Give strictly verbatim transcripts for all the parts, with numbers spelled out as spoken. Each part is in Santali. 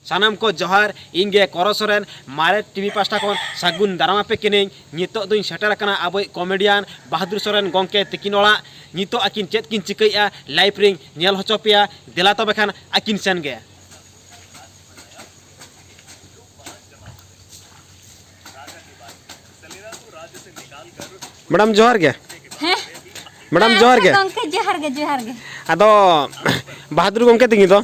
ᱥᱟᱱᱟᱢ ᱠᱚ ᱡᱚᱦᱟᱨ, ᱤᱧ ᱜᱮ ᱠᱚᱨᱚ ᱥᱚᱨᱮᱱ, ᱢᱟᱨᱮ ᱴᱤᱵᱷᱤ ᱯᱟᱦᱴᱟ ᱠᱷᱚᱱ ᱥᱟᱹᱜᱩᱱ ᱫᱟᱨᱟᱢ ᱟᱯᱮ ᱠᱟᱹᱱᱟᱹᱧ᱾ ᱱᱤᱛᱚᱜ ᱫᱚᱧ ᱥᱮᱴᱮᱨ ᱟᱠᱟᱱᱟ ᱟᱵᱚᱭᱤᱡ ᱠᱚᱢᱮᱰᱤᱭᱟᱱ ᱵᱟᱦᱟᱫᱩᱨ ᱥᱚᱨᱮᱱ ᱜᱚᱢᱠᱮ ᱛᱤᱠᱤᱱ ᱚᱲᱟᱜ᱾ ᱱᱤᱛᱚᱜ ᱟᱹᱠᱤᱱ ᱪᱮᱫ ᱠᱤᱱ ᱪᱤᱠᱟᱹᱭᱮᱫᱼᱟ, ᱞᱟᱭᱤᱵᱷ ᱨᱤᱧ ᱧᱮᱞ ᱦᱚᱪᱚ ᱯᱮᱭᱟ᱾ ᱫᱮᱞᱟ ᱛᱚᱵᱮ ᱠᱷᱟᱱ ᱟᱹᱠᱤᱱ ᱥᱮᱱ ᱜᱮ᱾ ᱢᱮᱰᱟᱢ ᱡᱚᱦᱟᱨ ᱜᱮ᱾ ᱦᱮᱸ᱾ ᱢᱮᱰᱟᱢ ᱦᱮᱸ, ᱡᱚᱦᱟᱨ ᱜᱮ᱾ ᱜᱚᱢᱠᱮ ᱡᱚᱦᱟᱨ ᱜᱮ, ᱡᱚᱦᱟᱨ ᱜᱮ᱾ ᱟᱫᱚ ᱵᱟᱦᱟᱫᱩᱨ ᱜᱚᱢᱠᱮ ᱛᱤᱧ ᱫᱚ᱾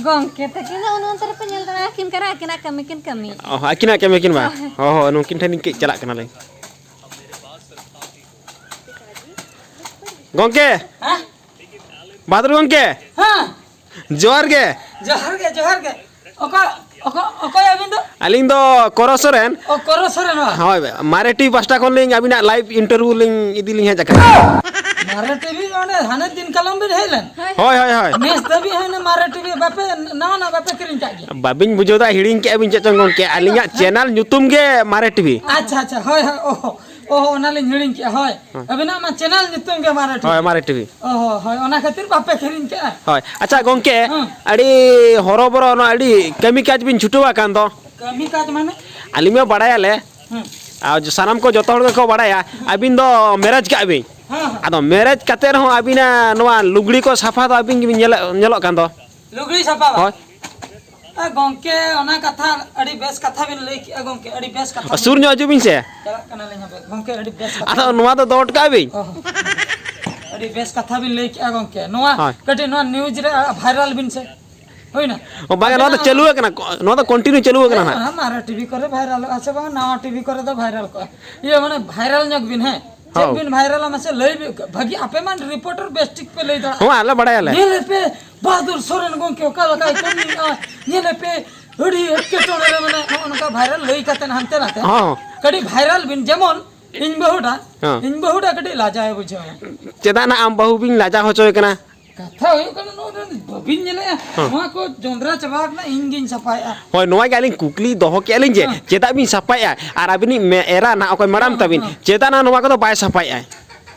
ᱜᱚᱢᱠᱮ ᱛᱟᱹᱠᱤᱱ ᱫᱚ ᱚᱱᱮ ᱚᱱᱛᱮ ᱨᱮᱯᱮ ᱧᱮᱞ ᱫᱟᱲᱮᱭᱟᱠᱤᱱ ᱠᱟᱱᱟ, ᱟᱹᱠᱤᱱᱟᱜ ᱠᱟᱹᱢᱤ ᱠᱤᱱ ᱠᱟᱹᱢᱤᱭᱮᱫᱼᱟ᱾ ᱚ, ᱟᱹᱠᱤᱱᱟᱜ ᱠᱟᱹᱢᱤ ᱠᱤᱱ ᱵᱟ? ᱦᱳᱭ᱾ ᱦᱳᱭ, ᱦᱳᱭ, ᱱᱩᱠᱤᱱ ᱴᱷᱮᱱ ᱠᱟᱹᱡ ᱪᱟᱞᱟᱜ ᱠᱟᱱᱟᱞᱤᱧ᱾ ᱜᱚᱢᱠᱮ, ᱦᱮᱸ? ᱵᱟᱦᱟᱫᱩᱨ ᱜᱚᱢᱠᱮ᱾ ᱦᱮᱸ᱾ ᱡᱚᱦᱟᱨ ᱜᱮ᱾ ᱡᱚᱦᱟᱨ ᱜᱮ, ᱡᱚᱦᱟᱨ ᱜᱮ᱾ ᱚᱠᱚᱭ, ᱚᱠᱚᱭ, ᱚᱠᱚᱭ ᱟᱹᱵᱤᱱ ᱫᱚ? ᱟᱹᱞᱤᱧ ᱫᱚ ᱠᱚᱨᱚ ᱥᱚᱨᱮᱱ᱾ ᱚ, ᱠᱚᱨᱚ ᱥᱚᱨᱮᱱ ᱵᱟ? ᱦᱳᱭ, ᱢᱟᱨᱮ ᱴᱤᱵᱷᱤ ᱯᱟᱦᱴᱟ ᱠᱷᱚᱱ ᱞᱤᱧ ᱟᱹᱵᱤᱱᱟᱜ ᱞᱟᱭᱤᱵᱷ ᱤᱱᱴᱟᱨᱵᱷᱤᱭᱩ ᱞᱤᱧ ᱤᱫᱤ ᱞᱤᱧ ᱦᱮᱡ ᱟᱠᱟᱱᱟ᱾ ᱢᱟᱨᱮ ᱴᱤᱵᱷᱤ ᱚᱸᱰᱮ ᱦᱟᱱᱮ ᱫᱤᱱ ᱠᱟᱞᱚᱢ ᱵᱤᱱ ᱦᱮᱡ ᱞᱮᱱ? ᱦᱳᱭ, ᱦᱳᱭ, ᱦᱳᱭ᱾ ᱱᱮᱥ ᱫᱷᱟᱹᱵᱤᱡ ᱦᱚᱸ ᱤᱱᱟᱹ ᱢᱟᱨᱮ ᱴᱤᱵᱷᱤ ᱵᱟᱯᱮ, ᱱᱟᱣᱟ ᱱᱟᱣᱟ ᱵᱟᱯᱮ ᱠᱤᱨᱤᱧ ᱠᱟᱜ ᱜᱮᱭᱟ? ᱵᱟᱵᱤᱱ ᱵᱩᱡᱷᱟᱹᱣ ᱫᱟ, ᱦᱤᱲᱤᱧ ᱠᱮᱜᱼᱟ ᱵᱤᱱ ᱪᱮᱫ ᱪᱚᱝ ᱜᱚᱢᱠᱮ? ᱟᱹᱞᱤᱧᱟᱜ ᱦᱮᱸ᱾ ᱪᱮᱱᱮᱞ ᱧᱩᱛᱩᱢ ᱜᱮ ᱢᱟᱨᱮ ᱴᱤᱵᱷᱤ᱾ ᱟᱪᱪᱷᱟ, ᱟᱪᱪᱷᱟ, ᱦᱳᱭ, ᱦᱳᱭ, ᱚᱦᱚ, ᱚᱦᱚ, ᱚᱱᱟᱞᱤᱧ ᱦᱤᱲᱤᱧ ᱠᱮᱜᱼᱟ, ᱦᱳᱭ᱾ ᱦᱮᱸ᱾ ᱟᱹᱵᱤᱱᱟᱜ ᱢᱟ ᱪᱮᱱᱮᱞ ᱧᱩᱛᱩᱢ ᱜᱮ ᱢᱟᱨᱮ ᱴᱤᱵᱷᱤ᱾ ᱦᱳᱭ, ᱢᱟᱨᱮ ᱴᱤᱵᱷᱤ᱾ ᱚᱦᱚ, ᱦᱳᱭ, ᱚᱱᱟ ᱠᱷᱟᱹᱛᱤᱨ ᱵᱟᱯᱮ ᱠᱤᱨᱤᱧ ᱠᱮᱜᱼᱟ᱾ ᱦᱳᱭ, ᱟᱪᱪᱷᱟ ᱜᱚᱢᱠᱮ, ᱦᱮᱸ᱾ ᱟᱹᱰᱤ ᱦᱚᱨᱚᱵᱚᱨᱚ, ᱱᱚᱣᱟ ᱟᱹᱰᱤ ᱠᱟᱹᱢᱤ ᱠᱟᱡᱽ ᱵᱤᱱ ᱪᱷᱩᱴᱟᱹᱣ ᱟᱠᱟᱱ ᱫᱚ᱾ ᱠᱟᱹᱢᱤ ᱠᱟᱡᱽ ᱢᱟᱱᱮ? ᱟᱹᱞᱤᱧ ᱢᱟ ᱵᱟᱲᱟᱭᱟᱞᱮ, ᱦᱮᱸ᱾ ᱟᱨ ᱥᱟᱱᱟᱢ ᱠᱚ, ᱡᱚᱛᱚ ᱦᱚᱲ ᱜᱮᱠᱚ ᱵᱟᱲᱟᱭᱟ, ᱟᱹᱵᱤᱱ ᱫᱚ ᱢᱮᱨᱮᱡᱽ ᱠᱟᱜ ᱵᱤᱱ᱾ ᱦᱮᱸ, ᱦᱮᱸ᱾ ᱟᱫᱚ ᱢᱮᱨᱮᱡᱽ ᱠᱟᱛᱮ ᱨᱮᱦᱚᱸ ᱟᱹᱵᱤᱱᱟᱜ ᱱᱚᱣᱟ ᱞᱩᱜᱽᱲᱤ ᱠᱚ ᱥᱟᱯᱷᱟ ᱫᱚ ᱟᱹᱵᱤᱱ ᱜᱮᱵᱤᱱ ᱧᱮᱞᱚᱜ, ᱧᱮᱞᱚᱜ ᱠᱟᱱ ᱫᱚ᱾ ᱞᱩᱜᱽᱲᱤ ᱥᱟᱯᱷᱟ ᱵᱟᱝ? ᱦᱳᱭ᱾ ᱮ ᱜᱚᱢᱠᱮ, ᱚᱱᱟ ᱠᱟᱛᱷᱟ ᱟᱹᱰᱤ ᱵᱮᱥ ᱠᱟᱛᱷᱟ ᱵᱤᱱ ᱞᱟᱹᱭ ᱠᱮᱜᱼᱟ ᱜᱚᱢᱠᱮ, ᱟᱹᱰᱤ ᱵᱮᱥ ᱠᱟᱛᱷᱟ ᱵᱤᱱ ᱥᱩᱨ ᱧᱚᱜ ᱦᱤᱡᱩᱜ ᱵᱤᱱ ᱥᱮ᱾ ᱪᱟᱞᱟᱜ ᱠᱟᱱᱟᱞᱤᱧ ᱦᱟᱯᱮ᱾ ᱜᱚᱢᱠᱮ, ᱟᱹᱰᱤ ᱵᱮᱥ ᱠᱟᱛᱷᱟ᱾ ᱟᱫᱚ ᱱᱚᱣᱟ ᱫᱚ ᱫᱚᱦᱚ ᱦᱚᱴᱚ ᱠᱟᱜ ᱵᱤᱱ᱾ ᱚ, ᱟᱹᱰᱤ ᱵᱮᱥ ᱠᱟᱛᱷᱟ ᱵᱤᱱ ᱞᱟᱹᱭ ᱠᱮᱜᱼᱟ ᱜᱚᱢᱠᱮ᱾ ᱱᱚᱣᱟ ᱦᱳᱭ᱾ ᱠᱟᱹᱴᱤᱡ ᱱᱚᱣᱟ ᱱᱤᱭᱩᱡᱽ ᱨᱮ ᱵᱷᱟᱭᱨᱟᱞ ᱵᱤᱱ ᱥᱮ᱾ ᱦᱩᱭᱱᱟ? ᱚ, ᱵᱟᱝ, ᱱᱚᱣᱟ ᱫᱚ ᱟᱹᱵᱤᱱᱟᱜ ᱪᱟᱹᱞᱩ ᱟᱠᱟᱱᱟ, ᱱᱚᱣᱟ ᱫᱚ ᱠᱚᱱᱴᱤᱱᱤᱭᱩ ᱪᱟᱹᱞᱩ ᱟᱠᱟᱱᱟ ᱦᱮᱸ, ᱱᱟᱦᱟᱜ᱾ ᱦᱮᱸ, ᱢᱟᱨᱮ ᱴᱤᱵᱷᱤ ᱠᱚᱨᱮ ᱵᱷᱟᱭᱨᱟᱞᱚᱜᱼᱟ ᱥᱮ ᱵᱟᱝ, ᱱᱟᱣᱟ ᱴᱤᱵᱷᱤ ᱠᱚᱨᱮ ᱫᱚ ᱵᱷᱟᱭᱨᱟᱞ ᱠᱚᱜᱼᱟ᱾ ᱤᱭᱟᱹ, ᱢᱟᱱᱮ ᱵᱷᱟᱭᱨᱟᱞ ᱧᱚᱜ ᱵᱤᱱ, ᱦᱮᱸ᱾ ᱪᱮᱫ ᱦᱳᱭ᱾ ᱵᱤᱱ ᱵᱷᱟᱭᱨᱟᱞᱟ ᱢᱟᱥᱮ ᱞᱟᱹᱭ ᱵᱤᱱ, ᱵᱷᱟᱹᱜᱤ ᱟᱯᱮ ᱢᱟ ᱨᱤᱯᱳᱨᱴᱟᱨ ᱵᱮᱥ ᱴᱷᱤᱠ ᱯᱮ ᱞᱟᱹᱭ ᱫᱟᱲᱮᱭᱟᱜᱼᱟ᱾ ᱦᱚᱸ, ᱟᱞᱮ ᱵᱟᱲᱟᱭᱟᱞᱮ᱾ ᱧᱮᱞᱮ ᱯᱮ, ᱵᱟᱦᱟᱫᱩᱨ ᱥᱚᱨᱮᱱ ᱜᱚᱢᱠᱮ ᱚᱠᱟ ᱞᱮᱠᱟᱭ ᱠᱟᱹᱢᱤᱭᱮᱫᱼᱟ, ᱧᱮᱞᱮ ᱯᱮ, ᱟᱹᱰᱤ ᱮᱴᱠᱮᱴᱚᱬᱮ ᱨᱮ ᱢᱮᱱᱟᱜ, ᱱᱚᱜᱼᱚ ᱱᱚᱝᱠᱟ ᱵᱷᱟᱭᱨᱟᱞ ᱞᱟᱹᱭ ᱠᱟᱛᱮ ᱦᱟᱱᱛᱮ ᱱᱟᱛᱮ᱾ ᱦᱚᱸ᱾ ᱠᱟᱹᱴᱤᱡ ᱵᱷᱟᱭᱨᱟᱞ ᱵᱤᱱ, ᱡᱮᱢᱚᱱ ᱤᱧ ᱵᱟᱹᱦᱩᱴᱟ, ᱦᱚᱸ᱾ ᱤᱧ ᱵᱟᱹᱦᱩᱴᱟ ᱠᱟᱹᱴᱤᱡ ᱞᱟᱡᱟᱣ ᱮ ᱵᱩᱡᱷᱟᱹᱣᱟ᱾ ᱪᱮᱫᱟᱜ ᱱᱟᱜ ᱟᱢ ᱵᱟᱹᱦᱩ ᱵᱤᱱ ᱞᱟᱡᱟᱣ ᱦᱚᱪᱚᱭᱮ ᱠᱟᱱᱟ? ᱠᱟᱛᱷᱟ ᱦᱩᱭᱩᱜ ᱠᱟᱱᱟ, ᱱᱚᱣᱟ ᱫᱚ ᱵᱟᱹᱵᱤᱱ ᱧᱮᱞᱮᱜᱼᱟ? ᱦᱚᱸ᱾ ᱱᱚᱣᱟ ᱠᱚ ᱡᱚᱸᱫᱽᱨᱟ ᱪᱟᱵᱟ ᱟᱠᱟᱱᱟ, ᱤᱧ ᱜᱤᱧ ᱥᱟᱯᱷᱟᱭᱮᱜᱼᱟ᱾ ᱦᱳᱭ, ᱱᱚᱣᱟ ᱜᱮ ᱟᱹᱞᱤᱧ ᱠᱩᱠᱞᱤ ᱫᱚᱦᱚ ᱠᱮᱜᱼᱟ ᱞᱤᱧ ᱡᱮ, ᱦᱚᱸ᱾ ᱪᱮᱫᱟᱜ ᱵᱤᱱ ᱥᱟᱯᱷᱟᱭᱮᱜᱼᱟ? ᱟᱨ ᱟᱹᱵᱤᱱᱤᱡ ᱢᱮ-, ᱮᱨᱟ ᱱᱟᱜ ᱚᱠᱚᱭ ᱢᱮᱰᱟᱢ ᱦᱚᱸ, ᱛᱟᱹᱵᱤᱱ, ᱦᱚᱸ᱾ ᱪᱮᱫᱟᱜ ᱱᱟᱜ ᱱᱚᱣᱟ ᱠᱚᱫᱚ ᱵᱟᱭ ᱥᱟᱯᱷᱟᱭᱮᱜᱼᱟᱭ?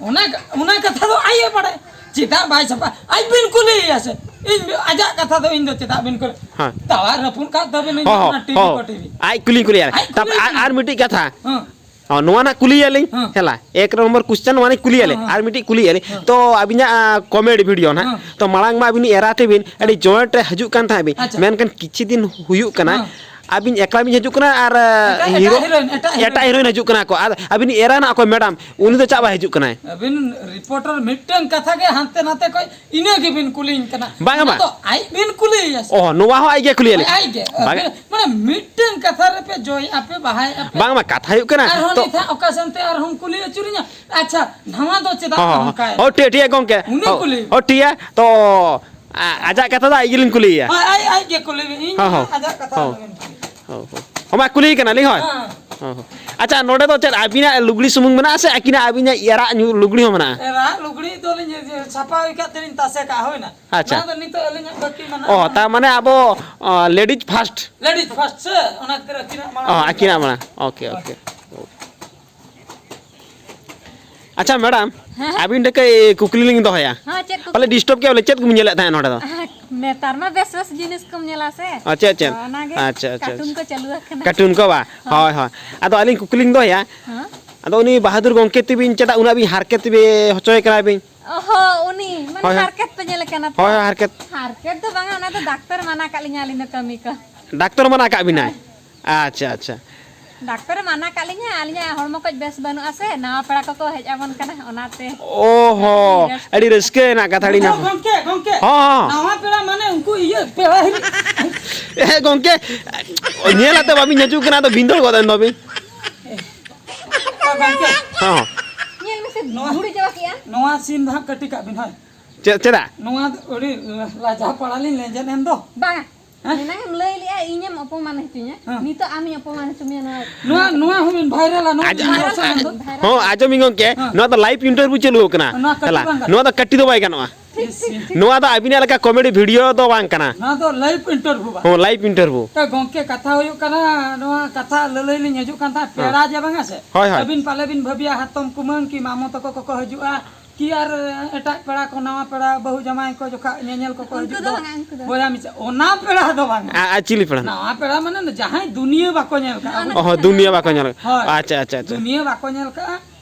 ᱚᱱᱟ ᱠᱟ-, ᱚᱱᱟ ᱠᱟᱛᱷᱟ ᱫᱚ ᱟᱡ ᱮ ᱵᱟᱲᱟᱭᱟ᱾ ᱪᱮᱫᱟᱜ ᱵᱟᱭ ᱥᱟᱯᱷᱟ? ᱟᱡ ᱵᱤᱱ ᱠᱩᱞᱤᱭᱮᱭᱟ ᱥᱮ᱾ ᱤᱧ ᱟᱡᱟᱜ ᱠᱟᱛᱷᱟ ᱫᱚ ᱤᱧ ᱫᱚ ᱪᱮᱫᱟᱜ ᱵᱤᱱ ᱠᱩᱞᱤ? ᱦᱮᱸ᱾ ᱛᱟᱣᱟ ᱨᱟᱹᱯᱩᱫ ᱠᱟᱜ ᱛᱟᱵᱤᱱᱟᱹᱧ ᱦᱚᱸ, ᱚᱱᱟ ᱦᱚᱸ, ᱴᱤᱵᱷᱤ ᱦᱚᱸ᱾ ᱠᱚ ᱴᱤᱵᱷᱤ᱾ ᱟᱡ ᱠᱩᱞᱤ ᱠᱩᱞᱤᱭᱟ᱾ ᱟᱡ ᱛᱟᱯ-, ᱠᱩᱞᱤ ᱟᱨ, ᱠᱟᱱᱟ᱾ ᱟᱨ ᱢᱤᱫᱴᱤᱡ ᱠᱟᱛᱷᱟ᱾ ᱦᱮᱸ᱾ ᱦᱚᱸ, ᱱᱚᱣᱟ ᱱᱟᱜ ᱠᱩᱞᱤᱭᱟᱞᱤᱧ᱾ ᱦᱮᱸ᱾ ᱦᱮᱞᱟ, ᱮᱠ ᱱᱚᱢᱵᱚᱨ question ᱱᱚᱣᱟ ᱞᱤᱧ ᱠᱩᱞᱤᱭᱟᱞᱤᱧ᱾ ᱦᱮᱸ, ᱦᱮᱸ᱾ ᱟᱨ ᱢᱤᱫᱴᱤᱡ ᱠᱩᱞᱤᱭᱟᱞᱤᱧ᱾ ᱦᱮᱸ᱾ ᱛᱚ, ᱟᱹᱵᱤᱱᱟᱜ, ᱟ, comedy video ᱱᱟᱜ᱾ ᱦᱮᱸ᱾ ᱛᱚ, ᱢᱟᱲᱟᱝ ᱢᱟ ᱟᱹᱵᱤᱱ ᱮᱨᱟ ᱛᱮᱵᱤᱱ ᱟᱹᱰᱤ ᱦᱮᱸ᱾ joint ᱨᱮ ᱦᱤᱡᱩᱜ ᱠᱟᱱ ᱛᱟᱦᱮᱸᱫ ᱵᱤᱱ᱾ ᱟᱪᱪᱷᱟ᱾ ᱢᱮᱱᱠᱷᱟᱱ ᱠᱤᱪᱷᱩ ᱫᱤᱱ ᱦᱩᱭᱩᱜ ᱠᱟᱱᱟ, ᱦᱮᱸ᱾ ᱟᱹᱵᱤᱱ ᱮᱠᱞᱟ ᱵᱤᱱ ᱦᱤᱡᱩᱜ ᱠᱟᱱᱟ ᱟᱨ, ᱟ, ᱮᱴᱟᱜ, ᱮᱴᱟᱜ ᱦᱤᱨᱳ-, heroine, ᱮᱴᱟᱜ ᱮᱴᱟᱜ heroine᱾ Heroine ᱦᱤᱡᱩᱜ ᱠᱟᱱᱟ ᱠᱚ᱾ ᱟᱨ ᱟᱹᱵᱤᱱ ᱮᱨᱟ ᱱᱟᱜ ᱚᱠᱚᱭ madam, ᱩᱱᱤ ᱫᱚ ᱪᱟᱜ ᱵᱟᱭ ᱦᱤᱡᱩᱜ ᱠᱟᱱᱟᱭ? ᱟᱹᱵᱤᱱ reporter ᱢᱤᱫᱴᱟᱝ ᱠᱟᱛᱷᱟ ᱜᱮ ᱦᱟᱱᱛᱮ ᱱᱟᱛᱮ ᱠᱷᱚᱡ ᱤᱱᱟᱹ ᱜᱮᱵᱤᱱ ᱠᱩᱞᱤᱧ ᱠᱟᱱᱟ᱾ ᱵᱟᱝᱟ, ᱚᱱᱟ ᱵᱟᱝ᱾ ᱫᱚ ᱟᱡ ᱵᱤᱱ ᱠᱩᱞᱤᱭᱮᱭᱟ ᱥᱮ᱾ ᱚ, ᱱᱚᱣᱟ ᱦᱚᱸ ᱟᱡ ᱜᱮ ᱠᱩᱞᱤᱭᱟᱞᱤᱧ᱾ ᱟᱡ ᱜᱮ᱾ ᱵᱟᱝᱟ᱾ ᱟᱹᱵᱤᱱ, ᱢᱟᱱᱮ, ᱢᱤᱫᱴᱟᱝ ᱠᱟᱛᱷᱟ ᱨᱮᱯᱮ ᱡᱚᱭᱮᱜᱼᱟ ᱯᱮ, ᱵᱟᱦᱟᱭᱮᱜᱼᱟ ᱯᱮ᱾ ᱵᱟᱝ, ᱵᱟᱝ, ᱠᱟᱛᱷᱟ ᱦᱩᱭᱩᱜ ᱠᱟᱱᱟ ᱟᱨᱦᱚᱸ ᱛᱚ ᱱᱤᱛ ᱦᱟᱸᱜ ᱚᱠᱟ ᱥᱮᱱᱛᱮ ᱟᱨᱦᱚᱸ ᱠᱩᱞᱤ ᱟᱹᱪᱩᱨᱤᱧᱟ? ᱟᱪᱪᱷᱟ, ᱱᱟᱣᱟ ᱫᱚ ᱪᱮᱫᱟᱜ ᱦᱚᱸ, ᱦᱚᱸ, ᱱᱚᱝᱠᱟᱭ? ᱦᱚᱸ, ᱴᱷᱤᱠ, ᱴᱷᱤᱠ ᱜᱚᱝᱠᱮ᱾ ᱩᱱᱤ ᱦᱚᱸ, ᱠᱩᱞᱤ᱾ ᱦᱚᱸ, ᱴᱷᱤᱠ ᱜᱮᱭᱟ᱾ ᱛᱚ, ᱟ-, ᱟᱡᱟᱜ ᱠᱟᱛᱷᱟ ᱫᱚ ᱟᱡ ᱜᱮᱞᱤᱧ ᱠᱩᱞᱤᱭᱮᱭᱟ᱾ ᱦᱳᱭ, ᱟᱡ, ᱟᱡ ᱜᱮ ᱠᱩᱞᱤ ᱵᱤᱱ᱾ ᱤᱧ ᱦᱚᱸ, ᱦᱚᱸ, ᱟᱡᱟᱜ ᱠᱟᱛᱷᱟ ᱦᱚᱸ᱾ ᱟᱞᱚᱵᱤᱱ ᱠᱩᱞᱤ᱾ ᱦᱚᱸ, ᱦᱚᱸ᱾ ᱦᱚᱸ, ᱢᱟ ᱠᱩᱞᱤᱭᱮ ᱠᱟᱱᱟᱞᱤᱧ, ᱦᱳᱭ᱾ ᱦᱮᱸ᱾ ᱦᱚᱸ, ᱦᱚᱸ᱾ ᱟᱪᱪᱷᱟ, ᱱᱚᱰᱮ ᱫᱚ ᱪᱮᱫ ᱟᱹᱵᱤᱱᱟᱜ ᱞᱩᱜᱽᱲᱤ ᱥᱩᱢᱩᱝ ᱢᱮᱱᱟᱜᱼᱟ ᱥᱮ ᱟᱹᱠᱤᱱᱟᱜ, ᱟᱹᱵᱤᱱᱟᱜ ᱮᱨᱟᱜ ᱧᱩ-, ᱞᱩᱜᱽᱲᱤ ᱦᱚᱸ ᱢᱮᱱᱟᱜᱼᱟ? ᱮᱨᱟᱜ ᱞᱩᱜᱽᱲᱤ ᱫᱚᱞᱤᱧ ᱤᱭᱟᱹ ᱪᱷᱟᱯᱟ ᱦᱩᱭ ᱠᱟᱜ ᱛᱮᱞᱤᱧ ᱛᱟᱥᱮ ᱠᱟᱜ, ᱦᱳᱭ ᱱᱟ᱾ ᱟᱪᱪᱷᱟ᱾ ᱚᱱᱟ ᱫᱚ ᱱᱤᱛᱚᱜ ᱟᱹᱞᱤᱧᱟᱜ ᱵᱟᱹᱠᱤ ᱢᱮᱱᱟᱜᱼᱟ᱾ ᱚ, ᱛᱟᱨ ᱢᱟᱱᱮ ᱟᱵᱚ, ᱚ, ladies first᱾ Ladies first ᱥᱮ, ᱚᱱᱟ ᱠᱷᱟᱹᱛᱤᱨ ᱟᱹᱠᱤᱱᱟᱜ ᱢᱟᱲᱟᱝ ᱚ, ᱞᱤᱧ ᱟᱹᱠᱤᱱᱟᱜ ᱪᱟᱞᱟᱜᱼᱟ᱾ ᱢᱟᱲᱟᱝ᱾ OK, ᱦᱳᱭ᱾ OK᱾ ᱟᱪᱪᱷᱟ, madam, ᱦᱮᱸ, ᱦᱮᱸ᱾ ᱟᱹᱵᱤᱱ ᱴᱷᱮᱱ ᱠᱟᱹᱡ ᱠᱩᱠᱞᱤ ᱞᱤᱧ ᱫᱚᱦᱚᱭᱟ᱾ ᱦᱮᱸ, ᱪᱮᱫ ᱠᱩᱠᱞᱤ? ᱯᱟᱞᱮ disturb ᱠᱮᱫ ᱵᱮᱱᱟ, ᱪᱮᱫ ᱠᱚᱵᱤᱱ ᱧᱮᱞᱮᱫ ᱛᱟᱦᱮᱸᱫ ᱱᱚᱰᱮ ᱫᱚ? ᱦᱮᱸ, ᱱᱮᱛᱟᱨ ᱢᱟ ᱵᱮᱥ ᱵᱮᱥ ᱡᱤᱱᱤᱥ ᱠᱚᱢ ᱧᱮᱞᱟ ᱥᱮ᱾ ᱚ, ᱪᱮᱫ, ᱪᱮᱫ? ᱚᱱᱟᱜᱮ ᱟᱪᱪᱷᱟ, ᱟᱪᱪᱷᱟ, cartoon ᱟᱪᱪᱷᱟ᱾ ᱠᱚ ᱪᱟᱹᱞᱩ ᱟᱠᱟᱱᱟ᱾ Cartoon ᱠᱚ ᱵᱟ? ᱦᱳᱭ᱾ ᱦᱳᱭ, ᱦᱳᱭ᱾ ᱟᱫᱚ ᱟᱹᱞᱤᱧ ᱠᱩᱠᱞᱤ ᱞᱤᱧ ᱫᱚᱦᱚᱭᱟ᱾ ᱦᱮᱸ? ᱟᱫᱚ ᱩᱱᱤ ᱵᱟᱦᱟᱫᱩᱨ ᱜᱚᱢᱠᱮ ᱛᱮᱵᱤᱱ ᱪᱮᱫᱟᱜ ᱩᱱᱟᱹᱜ ᱵᱤᱱ ᱦᱟᱨᱠᱮᱛ ᱵᱤᱱ ᱦᱚᱪᱚᱭᱮ ᱠᱟᱱᱟ ᱵᱤᱱ? ᱚ ᱦᱚᱸ, ᱩᱱᱤ, ᱢᱟᱱᱮ, ᱦᱳᱭ, ᱦᱳᱭ᱾ ᱦᱟᱨᱠᱮᱛ ᱯᱮ ᱧᱮᱞᱮ ᱠᱟᱱᱟ ᱛᱚ? ᱦᱳᱭ, ᱦᱳᱭ, ᱦᱟᱨᱠᱮᱛ᱾ ᱦᱟᱨᱠᱮᱛ ᱫᱚ ᱵᱟᱝᱟ, ᱚᱱᱟ ᱫᱚ ᱰᱟᱠᱛᱚᱨ ᱢᱟᱱᱟ ᱠᱟᱜ ᱞᱤᱧᱟ ᱟᱹᱞᱤᱧ ᱫᱚ ᱠᱟᱹᱢᱤ ᱠᱚ᱾ ᱰᱟᱠᱛᱚᱨ ᱢᱟᱱᱟ ᱠᱟᱜ ᱵᱤᱱᱟᱭ? ᱦᱳᱭ᱾ ᱟᱪᱪᱷᱟ, ᱟᱪᱪᱷᱟ᱾ ᱰᱟᱠᱛᱚᱨᱮ ᱢᱟᱱᱟ ᱠᱟᱜ ᱞᱤᱧᱟ, ᱟᱹᱞᱤᱧᱟᱜ ᱦᱚᱲᱢᱚ ᱠᱚ ᱵᱮᱥ ᱵᱟᱹᱱᱩᱜᱼᱟ ᱥᱮ, ᱱᱟᱣᱟ ᱯᱮᱲᱟ ᱠᱚᱠᱚ ᱦᱮᱡ ᱟᱵᱚᱱ ᱠᱟᱱᱟ, ᱚᱱᱟᱛᱮ᱾ ᱚ ᱦᱚᱸ, ᱟᱹᱰᱤ ᱨᱟᱹᱥᱠᱟᱹ᱾ ᱟᱹᱰᱤ ᱨᱟᱹᱥᱠᱟᱹ ᱨᱮᱱᱟᱜ ᱠᱟᱛᱷᱟ, ᱟᱹᱰᱤ ᱵᱩᱡᱷᱟᱹᱣ, ᱱᱟᱯᱟᱭ᱾ ᱜᱚᱢᱠᱮ, ᱜᱚᱢᱠᱮ᱾ ᱦᱚᱸ, ᱦᱚᱸ᱾ ᱱᱟᱣᱟ ᱯᱮᱲᱟ ᱢᱟᱱᱮ ᱩᱱᱠᱩ ᱤᱭᱟᱹ ᱯᱮᱲᱟ ᱦᱤᱨᱤ᱾ ᱦᱮᱸ, ᱜᱚᱢᱠᱮ, ᱧᱮᱞ ᱟᱛᱮ ᱵᱟᱵᱤᱱ ᱦᱤᱡᱩᱜ ᱠᱟᱱᱟ, ᱟᱫᱚ ᱵᱷᱤᱸᱫᱟᱹᱲ ᱜᱚᱫ ᱮᱱ ᱫᱚᱵᱤᱱ᱾ ᱦᱮᱸ, ᱜᱚᱢᱠᱮ᱾ ᱦᱚᱸ, ᱦᱚᱸ᱾ ᱧᱮᱞ ᱢᱮᱥᱮ, ᱱᱚᱣᱟ, ᱫᱷᱩᱲᱤ ᱪᱟᱵᱟ ᱠᱮᱜᱼᱟ᱾ ᱱᱚᱣᱟ scene ᱫᱚ ᱦᱟᱸᱜ ᱠᱟᱹᱴᱤ ᱠᱟᱜ ᱵᱤᱱ, ᱦᱳᱭ᱾ ᱪᱮᱫ, ᱪᱮᱫᱟᱜ? ᱱᱚᱣᱟ ᱫᱚ ᱟᱹᱰᱤ ᱞᱟᱡᱟᱣ ᱯᱟᱲᱟ ᱞᱤᱧ ᱞᱮᱸᱡᱮᱫ ᱮᱱ ᱫᱚ᱾ ᱵᱟᱝᱟ᱾ ᱦᱮᱸ? ᱮᱱᱟᱝ ᱮᱢ ᱞᱟᱹᱭ ᱞᱮᱜᱼᱟ, ᱤᱧᱮᱢ ᱚᱯᱚᱢᱟᱱ ᱦᱚᱪᱚᱧᱟ᱾ ᱦᱮᱸ᱾ ᱱᱤᱛᱚᱜ ᱟᱢᱤᱧ ᱚᱯᱚᱢᱟᱱ ᱦᱚᱪᱚ ᱢᱮᱭᱟ, ᱱᱚᱣᱟ᱾ ᱱᱚᱣᱟ, ᱱᱚᱣᱟ ᱦᱚᱸᱵᱤᱱ viral ᱟ, ᱱᱚᱣᱟ ᱟᱡ-, ᱵᱤᱱ viral ᱨᱚᱲ ᱟ, ᱥᱟᱱᱟ ᱫᱚ᱾ Viral᱾ ᱦᱚᱸ, ᱟᱸᱡᱚᱢᱤᱧ ᱜᱚᱢᱠᱮ, ᱦᱮᱸ᱾ ᱱᱚᱣᱟ ᱫᱚ live interview ᱪᱟᱹᱞᱩ ᱟᱠᱟᱱᱟ᱾ ᱱᱚᱣᱟ ᱠᱟᱹᱴᱤ ᱦᱮᱞᱟ, ᱵᱟᱝ ᱜᱟᱱᱚᱜᱼᱟ᱾ ᱱᱚᱣᱟ ᱫᱚ ᱠᱟᱹᱴᱤ ᱫᱚ ᱵᱟᱭ ᱜᱟᱱᱚᱜᱼᱟ᱾ ᱴᱷᱤᱠ, ᱴᱷᱤᱠ, ᱴᱷᱤᱠ᱾ ᱱᱚᱣᱟ ᱫᱚ ᱟᱹᱵᱤᱱᱟᱜ ᱞᱮᱠᱟ comedy video ᱫᱚ ᱵᱟᱝ ᱠᱟᱱᱟ᱾ ᱱᱚᱣᱟ ᱫᱚ live interview ᱵᱟ᱾ ᱦᱚᱸ, live interview᱾ ᱛᱚ ᱜᱚᱢᱠᱮ, ᱠᱟᱛᱷᱟ ᱦᱩᱭᱩᱜ ᱠᱟᱱᱟ, ᱱᱚᱣᱟ ᱠᱟᱛᱷᱟ ᱞᱟᱹᱞᱟᱹᱭ ᱞᱤᱧ ᱦᱤᱡᱩᱜ ᱠᱟᱱ ᱛᱟᱦᱮᱸᱫ, ᱦᱮᱸ᱾ ᱯᱮᱲᱟ ᱡᱮ ᱵᱟᱝᱟ ᱥᱮ, ᱦᱳᱭ, ᱦᱳᱭ᱾ ᱟᱹᱵᱤᱱ ᱯᱟᱞᱮ ᱵᱤᱱ ᱵᱷᱟᱹᱵᱤᱭᱟ, ᱦᱟᱛᱚᱢ ᱠᱩᱢᱟᱹᱝ ᱠᱤ ᱢᱟᱢᱚ ᱛᱟᱠᱚ ᱠᱚᱠᱚ ᱦᱤᱡᱩᱜᱼᱟ, ᱠᱤ ᱟᱨ ᱮᱴᱟᱜ ᱯᱮᱲᱟ ᱠᱚ, ᱱᱟᱣᱟ ᱯᱮᱲᱟ, ᱵᱟᱹᱦᱩ ᱡᱟᱶᱟᱭ ᱠᱚ ᱡᱚᱠᱷᱚᱱ ᱧᱮᱧᱮᱞ ᱠᱚᱠᱚ ᱩᱱᱠᱩ ᱦᱤᱡᱩᱜ ᱫᱚ ᱫᱚ, ᱵᱟᱝ, ᱩᱱᱠᱩ ᱫᱚ᱾ ᱵᱚᱭᱦᱟ ᱢᱤᱥᱮ, ᱚᱱᱟ ᱯᱮᱲᱟ ᱫᱚ ᱵᱟᱝ᱾ ᱟ-, ᱟᱨ ᱪᱤᱞᱤ ᱯᱮᱲᱟ? ᱱᱟᱣᱟ ᱯᱮᱲᱟ ᱢᱟᱱᱮ ᱡᱟᱦᱟᱸᱭ ᱫᱩᱱᱤᱭᱟᱹ ᱵᱟᱠᱚ ᱧᱮᱞ ᱠᱟᱜᱼᱟ᱾ ᱚᱱᱟ ᱚᱦᱚ, ᱠᱟᱛᱷᱟ ᱫᱩᱱᱤᱭᱟᱹ ᱜᱮ᱾ ᱵᱟᱠᱚ ᱧᱮᱞ᱾ ᱦᱳᱭ᱾ ᱟᱪᱪᱷᱟ, ᱟᱪᱪᱷᱟ, ᱟᱪᱪᱷᱟ, ᱟᱪᱪᱷᱟ᱾ ᱫᱩᱱᱤᱭᱟᱹ ᱵᱟᱠᱚ ᱧᱮᱞ ᱠᱟᱜᱼᱟ,